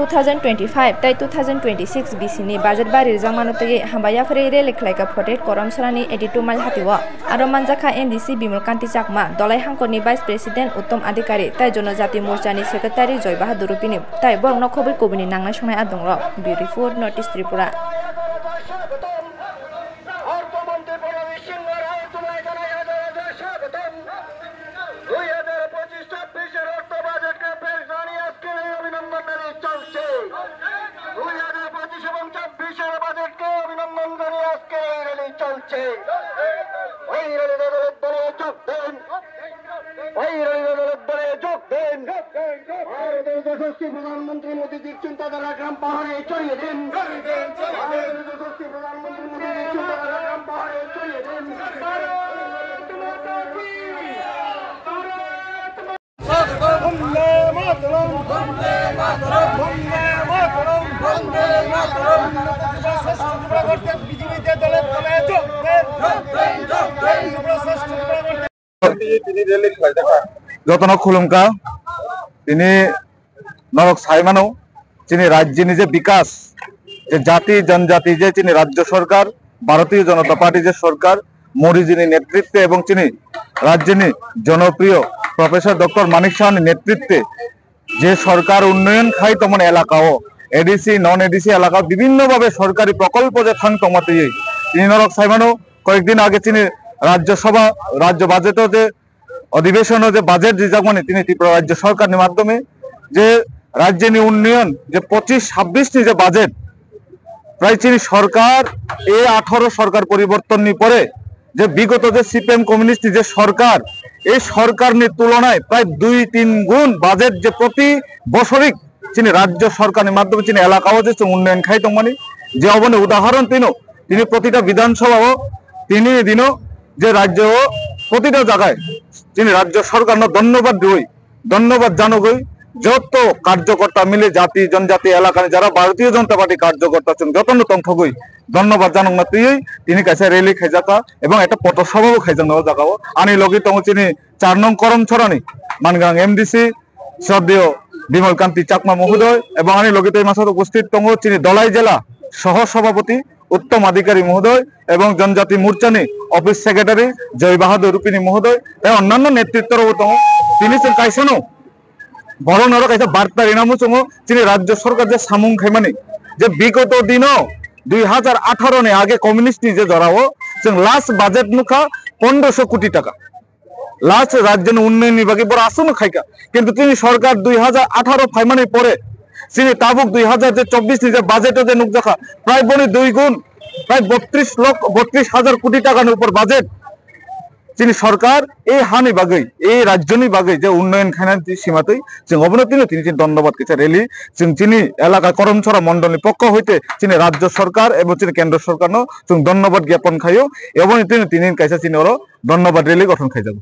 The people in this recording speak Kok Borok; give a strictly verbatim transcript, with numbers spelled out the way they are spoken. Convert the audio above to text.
Two thousand twenty-five tai two thousand twenty-six bisini budget bari rijak mano twi hambai yaphari rally khlaika Forty-eight Koromsarani eighty-two mile hatio. Aro manjakha M D C Bimal Kanti Chakma, Dolai Hangkorni Vice President Uttom Adhikari tai Jonojati Morchani Secretary Joy Bahadur Rupini tai borokno khobwi kubuni nangnai songnai adongrok. Bureau Report, North East Tripura. অর্থমন্ত্রী প্রণব সিংহ রায়, তোমায় জানাই হাজার হাজার স্বাগতম। দুই হাজার পঁচিশ ছাব্বিশের অর্থ বাজেটকে পেশ জানিয়ে আজকের এই অভিনন্দন র‍্যালি চলছে। দুই হাজার পঁচিশ এবং ছাব্বিশের বাজেটকে অভিনন্দন জানিয়ে আজকের এই র‍্যালি চলছে। এই র‍্যালিতে দলে দলে যোগ দিন। এই র‍্যালিতে দলে দলে যোগ দিন। ভারতের যশস্বী প্রধানমন্ত্রী মোদীজির চিন্তাধারা গ্রাম পাহাড়ে ছড়িয়ে দিন। ভারতের যশস্বী প্রধানমন্ত্রী মোদীজির চিন্তাধারা গ্রাম পাহাড়ে ছড়িয়ে দিন। ভারত মাতা কি জয়। ভারত মাতা বন্দে মাতরম, বন্দে মাতরম, বন্দে মাতরম, বন্দে মাতরম। বিজেপি দলের তলে যোগ দেন। যোগ দেন, যোগ দেন। Jotono khulumkha, tini norok sai mano, chini rajyoni je bikas, je jati janjati je chini rajyo sorkar, Bharatiya Janata Party je sorkar, Modiji ni netritwe ebong chini rajyoni jonopriyo Professor Doctor Manik Saha ni netritwe je sorkar unnoyon khai tongmani elakao, A D C, non A D C elakao bibhinno bhabe sorkari prokolpo je thang tongma twiwi. Tini norok sai mano, koyekdin age chini Rajya Sabha, rajyo budget-o je odhibeshon-o je budget rijakmani tini Tripura Rajya Sorkarni madhyome je rajyoni unnoyon je pochish chabbish ni je budget, prai chini sorkar, A atharo sorkar poribortonni pore je bigoto je C P M communist ni je sorkar, ei sorkarni tulonai prai dui tin gun budget je proti bosorik chini rajyo sorkarni madhyome chini elakao je chwng unnoyon khai tongmani, je oboni udahoron tino tini protita Bidhan Sabha-o tini dino je rajyo-o protita jagai chini rajyo sorkarno dhonnobad riwi, dhonnobad janogwi joto karjokorta mile jati, jonjati elakani jara Bharatiya Janata Party karjokorta chwng jotono tongthogwi dhonnobad janokna twiwi tini kaisa rally khaijakha ebong ekta potho sabha bo khaijakna o jagao. Ani logi tongo chini char nong Koromchorani mangang M D C Shraddheyo Bimal Kanti Chakma mohodoy ebong ani logi tei masa upasthit tongo chini Dolai jela soho sabhapati Uttom Adhikari mohodoy ebong Janjati Morchani office secretary Joy Bahadur Rupini mohodoy tei onnanno netritto rok tongo. Tini chwng kaisano borok norok kaisa barta rina muchungo chini rajyo sorkar je samung khaimani je bigoto dino dui hajar atharo ni age communist ni je jorao chwng last budget nukha pondroso koti taka. Last rajyoni unnayonni bagwi borok aswkno khaikha. Kintu chini sorkar dui hajar atharo phaimani pore chini tabuk dui hajar je chobbish ni je budget-o je nukjakha, prai boni dui gun, prai bottrish lokh, bottrish hajar koti takani upor budget. Chini sorkar ei hani bagwi, ei rajyoni bagwi je unnoyon khainani simatwi chwng obono tini tini chini dhonnobad kaisa rally chwng chini elaka Koromchora mondolni pokho hoite chini rajyo sorkar ebong chini kendro sorkarno chwng dhonnobad gyapon khaio. Eboni tini tini kaisa chini oro dhonnobad rally gothon khaijago.